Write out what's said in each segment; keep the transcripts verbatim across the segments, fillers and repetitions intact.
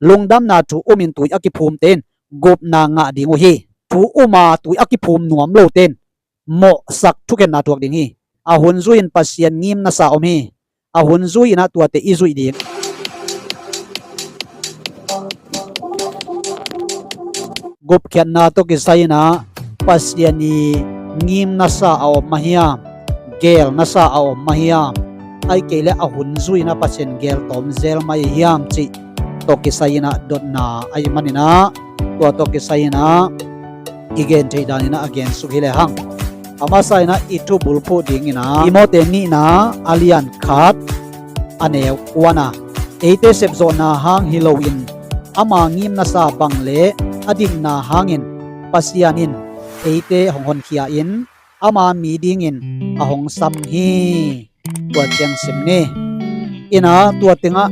lungdamna thu umin tui a kiphumte in gupna ngah ding uh hi. Thu uma tui a kiphum nuam lote in mawhsak thukhenna thuak ding hi. A hun zui-in Pasian ngimnasa om hi. A hun zui-in ah tuate i zuih ding. Gupkhiatna tawh kisai-in ah Pasian i ngimnasa a om mah hiam, gelnasa a om mah hiam, ahih kei leh a hun zui-in ah Pasian gel tawm zel mah i hiam cih tawh kisai-in ah dotna ahih manin ah, tua tawh kisai-in ah i gen theih danin ah a gensuk hi lehang. A masa-in ah i thubulphuh dingin ah Timoti nihna a lian khat a neu kuana, eite sepzawhna hang hi loin ama ngimnasa bang le a dikna hangin Pasian in eite hong honkhia in ama mi dingin a hong sam hi. Tua ciang sim ni. Inah tua tengah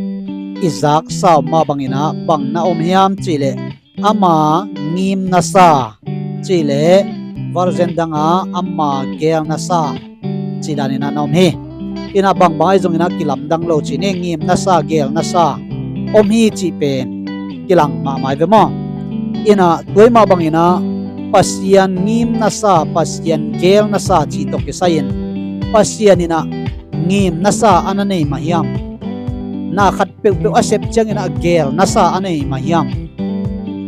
i zaksa om mah bangin ah bang na om hiam cihleh ama ngimnasa cihleh version dangah ama gelnasa cih danin ah na om hi. Inah bangbang ahi zongin ah kilamdang lo cih ni, ngimnasa gelnasa om hi cih pen kilang mahmah hi ve maw? Inah tua mah bangin ah Pasian ngimnasa, Pasian gelnasa cih tawh kisai-in Pasian inah ngimnasa a na nei mah hiam? Na khat peuhpeuh a sep ciangin ah gelnasa a nei mah hiam?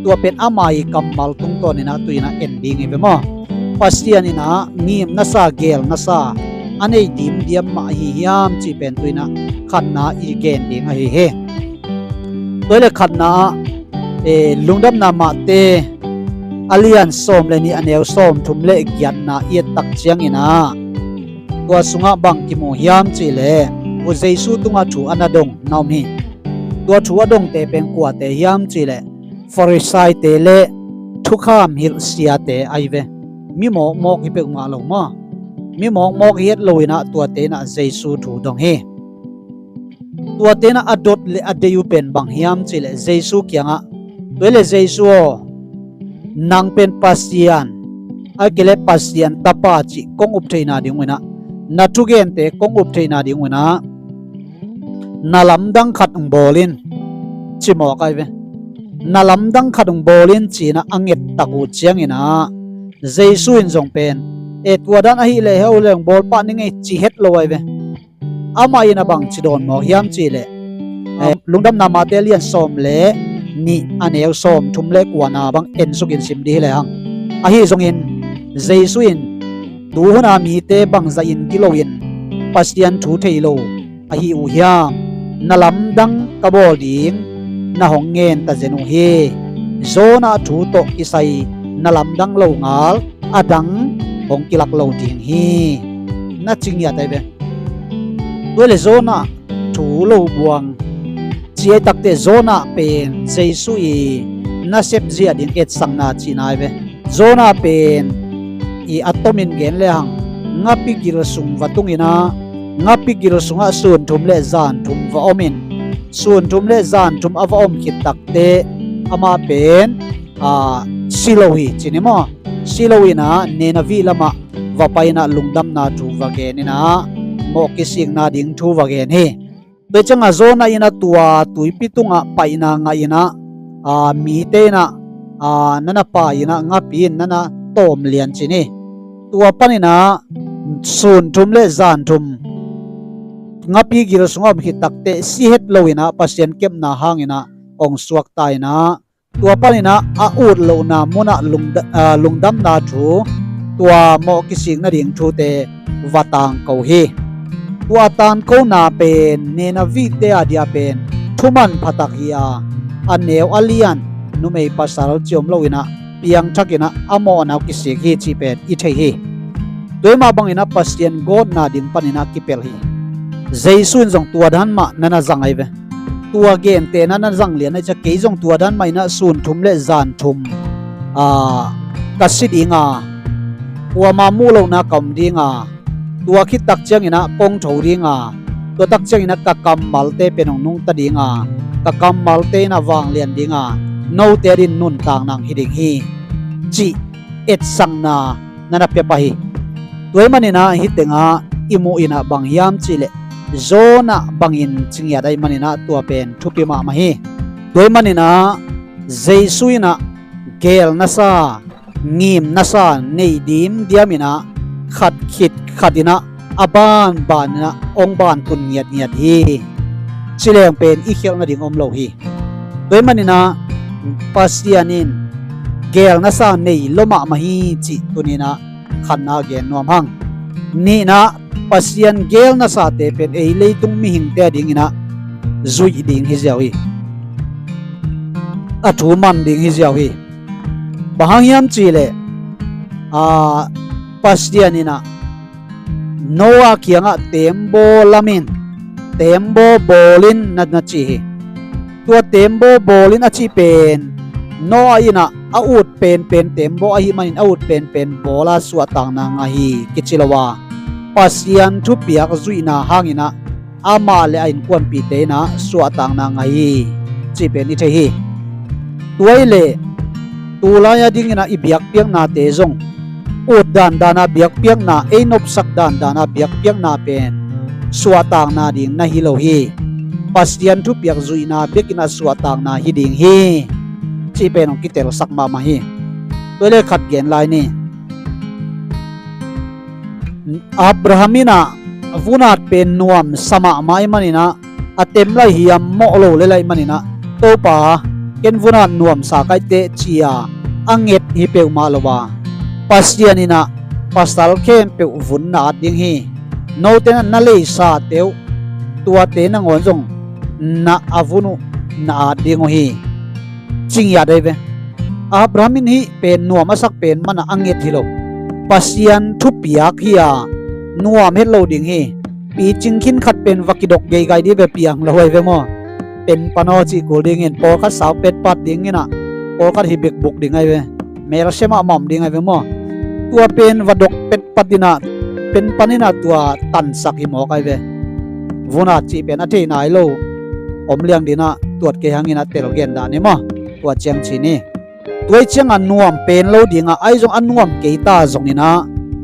Tua pen ama i kammal tungtawnin ah tu-in ah en ding hi ve maw? Pasian inah ngimnasa gelnasa a nei dimdiam mah ahi hiam cih pen tu-in ah khatna i gen ding ahi hi. Tua hi leh khatna ah, eh, Lungdamna Mate a lian sawm le nih a neu sawmthum le giatna i et tak ciangin ah tua sungah bang kimu hiam cihleh, Jesu tungah thu a na dong na om hi. Tua thu a dongte pen kuate hiam cihleh, Farisaite le thukham hilh siate ahi ve. Mi mawkmawk hi peuhmah lo maw? Mi mawkmawk hi het loin ah tuate inah Jesu thu dong hi. Tuate inah a dot le a deih uh pen bang hiam cihleh Jesu kiangah, tua hi leh Jesu aw, nang pen Pasian, ahih kei leh Pasian Tapa cih kong up theihna ding uh inah, na thugente kong up theihna ding uh inah na lamdang khat hong bawl in, ci mawk ahi ve. Na lamdang khat hong bawl in ci-in ah a ngettak uh ciangin ah Jesu in zong pen, e, tua dan ahih leh heuh leh hong bawl pah ning ei, ci het lo ahi ve. Amah in a bang ci dawn mawk hiam cihleh, eh, Lungdamna Mate lian sawm le nih a neu sawmthum le kuana bang ensuk in sim dih hi lehang. Ahi zongin Jesu in, tu huna mite bangzah in gilo in Pasian thu thei lo ahi uh hiam? Na lamdang ka bawl ding na hong ngen ta zen uh hi. Jonah thu tawh kisai na lamdang lo ngal a dang hong kilak lo ding hi, na ci ngiat ahi ve. Tua hi leh Jonah thu lo buang ci ahi takteh Jonah pen Jesu i nasep zia ding etsakna cihna ahi ve. Jonah pen i a tomin gen lehang, ngapi gil sung va tung in ah, ngapi gil sungah sun thum le zan thum va om in, sun thum le zan thum a va om khit takteh amah pen, a, si lo hi ci ni maw? Si lo in ah Nineveh lamah va pai in ah lungdamna thu va gen in ah mawh kisikna ding thu va gen hi. Tua ciangah Jonah in ah tua tuipi tungah paihna ngah in ah, a, mite in ah, a, na na pai in ah ngapi in na na tawm lian ci ni. Tua panin ah sun thum le zan thum ngapi gil sungah om khit takteh si het lo in ah Pasian kepna hangin ah hong suakta in ah, tua panin ah a ut lohna munah lungda-, a, lungdamna thu, tua mawh kisik nading thute va tangko hi. Tua a tangkona pen Nineveh te a dia pen thuman phatak hi a, a neu a lian numei pasal ci om lo in ah piangthak in ah a mawhna uh kisik hi cih pen i thei hi. Tua mah bangin ah Pasian gawtna ding panin ah kipelh hi. Jesu in zong tua dan mah na na zang ahi ve. Tua gente na na zang lian ahi ciang kei zong tua dan mah in ah sun thum le zan thum, a, ka si ding a, kuama muh lohna ka om ding a, tua khit tak ciangin ah kong tho ding a, tua tak ciangin ah ka kammalte pen hong nungta ding a, ka kammalte in ah vanglian ding a, note adingin nuntak nang hi ding hi, cih etsakna na na pia pah hi. Tua ahih manin ah hih tengah i muh in ah bang hiam cihleh Jonah bangin ci ngiat ahih manin ah tua pen thupi mahmah hi. Tua ahih manin ah Jesu in ah geel nasa, ngim nasa nei dimdiam in ah khat khit khat in ah a banban in ah hong bantun ngiatngiat hi. Ci leng pen i khialh nading om lo hi. Tua ahih manin ah Pasian in geel nasa nei lo mahmah hi cih tuni in ah khatna gen nuam hang. Nihna, Pasian geel nasate pen ei leitung mihingte a ding in ah zuih ding hi ziau hi. A thu man ding hi ziau hi. Bang hang hiam cih leh, aa, Pasian in ah Noah kiangah teembaw lam in, teembaw bawl in na, na ci hi. Tua teembaw bawl in a cih pen Noah in ah a ut penpen teembaw ahih manin a ut penpen bawl a suahtakna ngah hi kici lo a, Pasian thupiak zuihna hangin ah amah le a innkuanpihte in ah suahtakna ngah hi cih pen i thei hi. Tua ahih leh tulai a ding in ah i biakpiaknate zong ut dandan a biakpiakna, ei nopsak dandan a biakpiakna pen suahtakna ding na hi lo hi. Pasian thupiak zuihna bek in ah suahtakna hi ding hi cih pen hong kitelsak mahmah hi. Tua ahih leh khat gen lai ni. Abraham in ah vun at pen nuamsa mahmah ahih manin ah a tem lai hiam, mawh lo le lai manin ah, Topa, ken vun at nuamsa ka hi teh ci-a a nget hi peuhmah lo a, Pasian in ah pasal khempeuh vun na at ding hi. Note in ah na leisate uh, tuate nangawn zong na a vun uh na at ding uh hi, ci ngiat ahi ve. Abraham in hih pen nuam a sak pen man ah a nget hi lo. Pasian thupiak hi a, nuam het lo ding hi. Picing khin khat pen va kidok geigai dih ve, piang lo ahi ve maw. Pen pan aw cih kul ding in, pawlkhat sau petpat ding in ah, pawlkhat hi bekbuk ding ahi ve. Mel se mahmah om ding ahi ve maw. Tua pen va dok petpat in ah, pen pan in ah tua tansak hi mawk ahi ve. Vun at cih pen a thei nai lo om liang ding ah, tuat kei hang in ah tel gen dah ni maw. Tua ciang ci ni. Tua ahih ciangah nuam pen lo ding a, ahi zong a nuam kei ta zong in ah,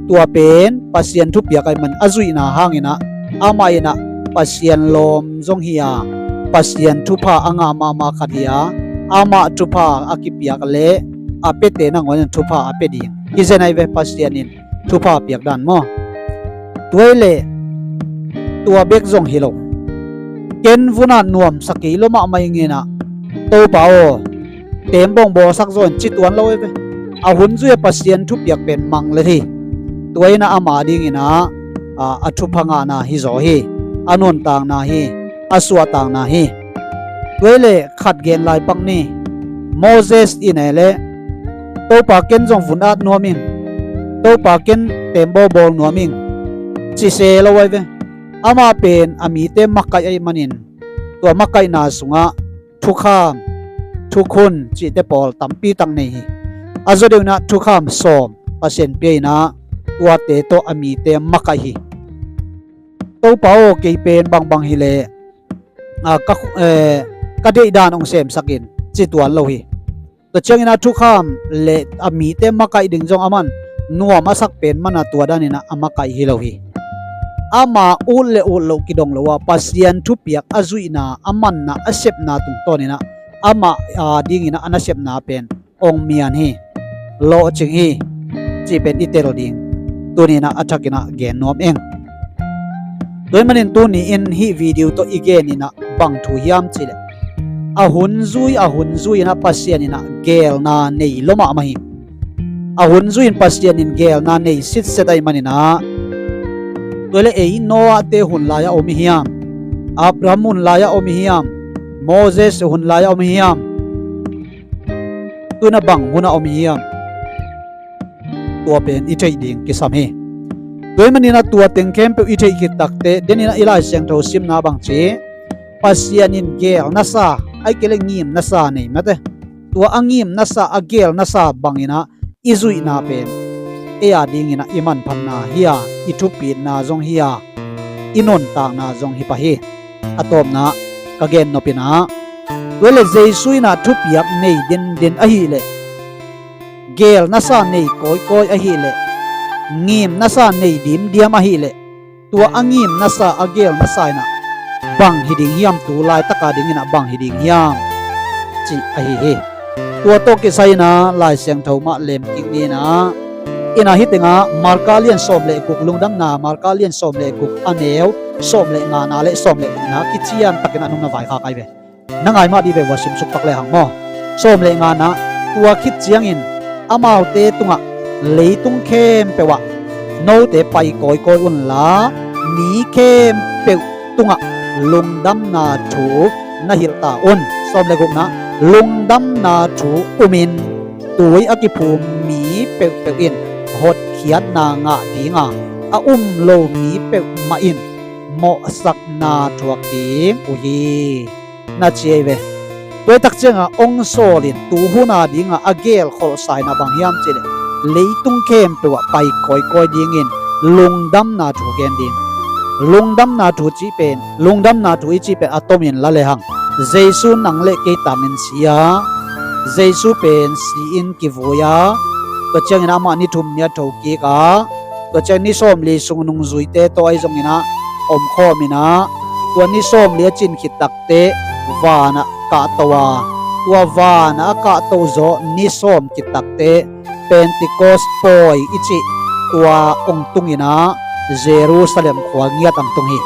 tua pen Pasian thupiak ahih man a zuihna hangin ah, amah in ah Pasian lawm zong hi a, Pasian thupha a ngah mahmah khat hi a, amah thupha a kipiak le a piate nangawn in thupha a pia ding hi zen ahi ve, Pasian in thupha piak dan maw. Tua ahih leh tua bek zong hi lo. Ken vun at nuamsa kei lo mahmah ing in ah, Topa aw, teembaw bawlsak zaw in ci tuan lo ahi ve. A hun zui a Pasian thupiak pen mang lel hi. Tua in ah ama ding in ah, a, a thupha ngahna hi zaw hi. A nuntakna hi. A suahtakna hi. Tua ahih leh khat gen lai pak ni. Moses in ah leh, Topa, ken zong vun at nuam ing. Topa, ken teembaw bawl nuam ing, ci se lo ahi ve. Amah pen a mite makaih ahih manin, tua makaihna sungah thukham, thukhun cihte pawl tampi tak nei hi. A zaw deuh in ah thukham sawm Pasian pia in ah, tuate tawh a mite makaih hi. Topa aw, kei pen bangbang hi leh, a, ka, eh, ka deih dan hong semsak in, ci tuan lo hi. Tua ciangin ah thukham le a mite makaih ding zong aman nuam a sak pen man ah tua dan in ah a makaih hi lo hi. Ama ut le ut loh kidong lo a, Pasian thupiak a zuihna, a manna, a sepna tungtawn in ah amah a ding in ah a nasepna pen hong mian hi, lawhcing hi, cih pen i tel ding tuni in ah a thak in ah gen nuam ing. Tua ahih manin tuni in hih video tawh i gen in ah bang thu hiam cih leh, a hun zui, a hun zui in ah Pasian in ah geelna nei lo mahmah hi. A hun zui in Pasian in geelna nei sitset ahih manin ah, tua leh ei Noah te hun lai-ah om i hiam? Abraham hun lai-ah om i hiam? Moses hun lai-ah om i hiam? Tu in ah bang hun ah om i hiam? Tua pen i theih ding kisam hi. Tua ahih manin ah tua teng khempeuh i theih khit takteh, den in ah i Lai Siangtho simna bang ci, Pasian in geel nasa, ahih kei leh ngim nasa nei mate. Tua a ngim nasa, a geel nasa bang in ah i zuihna pen ei a ding in ah i manphatna hi a, i thupitna zong hi a, i nuntakna zong hi pah hi. A tawpna ka gen nop in ah, tua leh Jesu in ah thupiak nei denden ahih leh, geel nasa nei kawikawi ahih leh, ngim nasa nei dimdiam ahih leh, tua a ngim nasa, a geel nasa in ah bang hi ding hiam? Tu laitak a ding in ah bang hi ding hiam? cih ahi hi. Tua tawh kisai-in ah Lai Siangtho mah lem kik ni in ah, in ah hih tengah Marka lian sawm le guk, Lungdamna Marka lian sawm le guk, a neu sawm le ngana le sawm le gukna kician takin ah nong na vaikhak ai ve. Na ngai mah dih ve, va simsuk pak le hang maw. Sawm le ngana, tua khit ciangin amaute tungah, leitung khempeuh ah note pai kawikawi unla, mi khempeuh tungah lungdamna thu na hilh ta un. Sawm le gukna, lungdamna thu umin tui a kiphum mi peuhpeuh in hotkhiatna ngah dinga, a um lo mi peuhmah in mawhsakna thuak ding uh hi, na ci ahi ve. Tua hi tak ciangah hong sawlin tuhuna dingah a gelkholhsa in ah bang hiam cihleh, leitung khempeuh ah pai kawikawi dingin lungdamna thu gen ding. Lungdamna thu cih pen, lungdamna thu i cih pen a tomin la le hang, Jesu nang le kei tangin si a, Jesu pen si-in kivui a, tua ciangin amah ni thum ni a thokik a, tua ciang ni sawmli sung nungzuite tawh ahi zongin ah omkhawm in ah, tua ni sawmli a cin khit takteh vanah kahto a, tua vanah a kahto zawh ni sawm khit takteh Pentecost pawi i cih tua hong tung in ah, Jerusalem khua ngiat ah hong tung hi.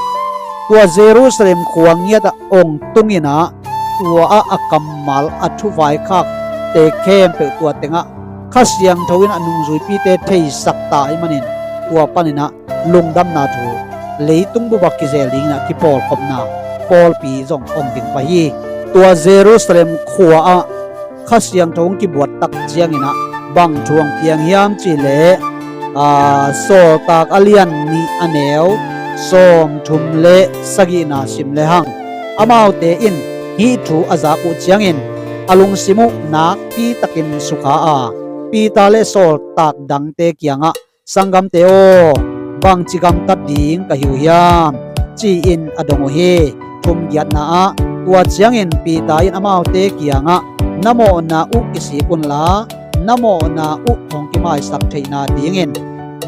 Tua Jerusalem khua ngiat ah hong tung in ah, tua ah a kammal a thuvaikhakte khempeuh tua tengah Kha Siangtho in ah nungzuipite theisak ta ahih manin, tua panin ah lungdamna thu leitung bup ah kizel dingin ah kipawlkhopna pawlpi zong hong ding pah hi. Tua Jerusalem khua ah Kha Siangtho hong kibuat tak ciangin ah bang thu hong piang hiam cihleh, aa, Sawltak a lian nih a neu sawmthum le sagihna sim le hang, amaute in hih thu a zak uh ciangin a lungsim uh nakpi takin sukha a, Peter le sawltak dangte kiangah, "Sanggamte aw, bangci gamtat ding ka hi uh hiam?" ci-in a dong uh hi. Thum giatna ah, tua ciangin Peter in amaute kiangah, "Na mawhna uh kisik unla, na mawhna uh hong kimaisak theihna dingin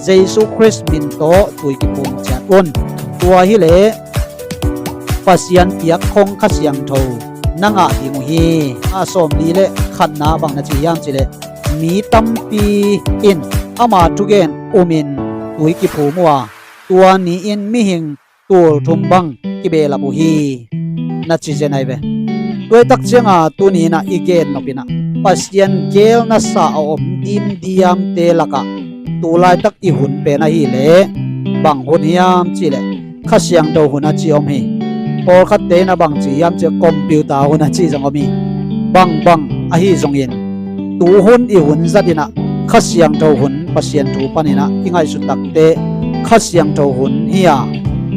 Jesu Khrist min tawh tui kiphum ciat un. Tua hileh Pasian piakkhong Kha Siangtho na ngah ding uh hi." A sawmli le khatna bang na ci hiam cihleh, mi tampi in ama thugen umin tui kiphum uh a, tua ni-in mihing tulthum bang kibehlap uh hi, na ci zen ai ve. Tua hi tak cianga tuni-in ah i gennop in ah Pasian geel nasa a om dimdiamte lakah tu laitak i hun pen ahileh bang hun hiam cihleh, Kha Siangtho hun a ci om hi. Pawlkhatte in ah bang ci hiam cihleh, computer hun a ci zong om hi. Bangbang ahi zongin, tu hun i hun zat in ah Kha Siangtho hun, Pasian thu panin ah i ngaihsut takteh Kha Siangtho hun hi a,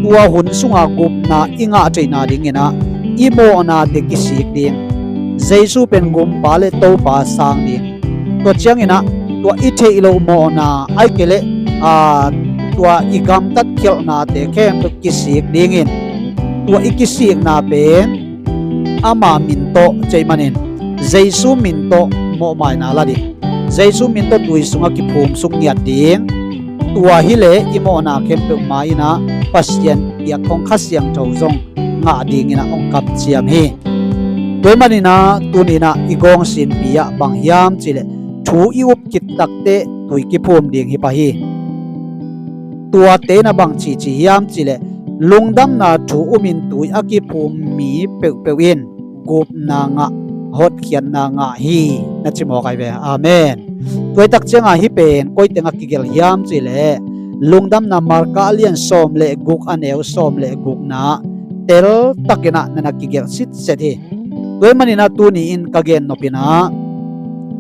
tua hun sunga gupna i ngah theihna dingin ah i mawhnate kisik ding, Jesu pen Gumpa le Topa sang ding. Tua ciangin ah tua i theih loh mawhna, ahih kei leh, aa, tua i gamtat khialhnate khempeuh kisik dingin, tua i kisikna pen ama min tawh ci ahih manin, Jesu min tawh mawhmaina la ding. Jesu min tawh tui sungah kiphum suk ngiat ding. Tua hileh i mawhna khempeuh ma-in ah Pasian piakkhong Kha Siangtho zong ngah dingin ah hong kamciam hi. Tua ahih manin ah tuni-in ah i gawngsinpi ah bang hiam cihleh, thu i up khit takteh tui kiphum ding hi pah hi. Tuate in ah bang cici hiam cihleh, lungdamna thu umin tui a kiphum mi peuhpeuh in gupna ngah, hotkhiatna ngah hi, na ci mawk ai ve. Amen. Tua hi tak cianga hih pen koi tengah kigelh hiam cihleh, Lungdamna Marka a lian sawm le guk, a neu sawm le gukna teltakin ah na na kigelh sitset hi. Tua ahih manin ah tuni-in ka gennop in ah,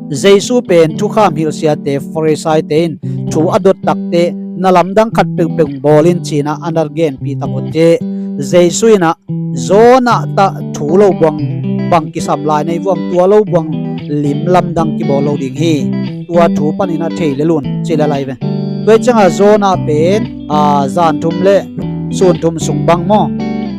Jesu pen thukham hilhsiate, Farisaite in thu a dot takteh na lamdang khat peuhpeuh bawl in ci-in ah a na genpih tak uh teh, Jesu in ah Jonah tah thu lo buang bang kisam lai na hi vuam, tua lo buang lim lamdang kibawl lo ding hi. Tua thu panin ah thei lel un ci lel ai ve. Tua hi ciangah Jonah pen, aa, zan thum le sun thum sung bang maw,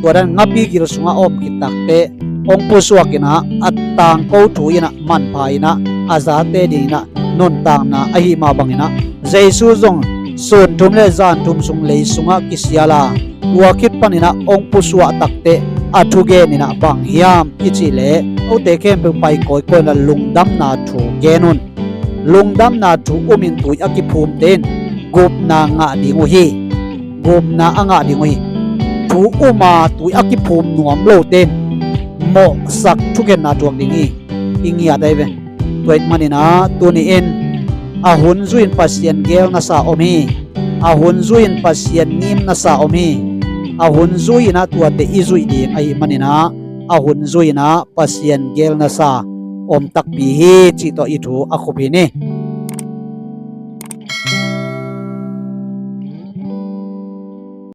tua dan ngapi gil sungah a om khit takteh hong pusuak in ah a tangko thu in ah manpha in ah a zate dingin ah nuntakna ahih mah bangin ah Jesu zong sun thum le zan thum sung lei sungah kisial a, tua khit panin ah hong pusuah takteh a thugen in ah bang hiam i cih leh, note khempeuh pai kawikawi inla lungdamna thu gen un. Lungdamna thu umin tui a kiphumte in gupna ngah ding uh hi. Gupna a ngah ding uh hi. Thu uma tui a kiphum nuam lote in mawhsak thukhenna thuak ding hi. I ngiat ahi ve. Tua ahih maninah tuni-in a hun zui-in Pasian geel nasa om hi. A hun zui-in Pasian ngim nasa om hi. A hun zui-inah tuate i zuih ding ahih maninah a hun zui-inah Pasian geel nasa om takpi hi cih tawh i thu a khup hi ni.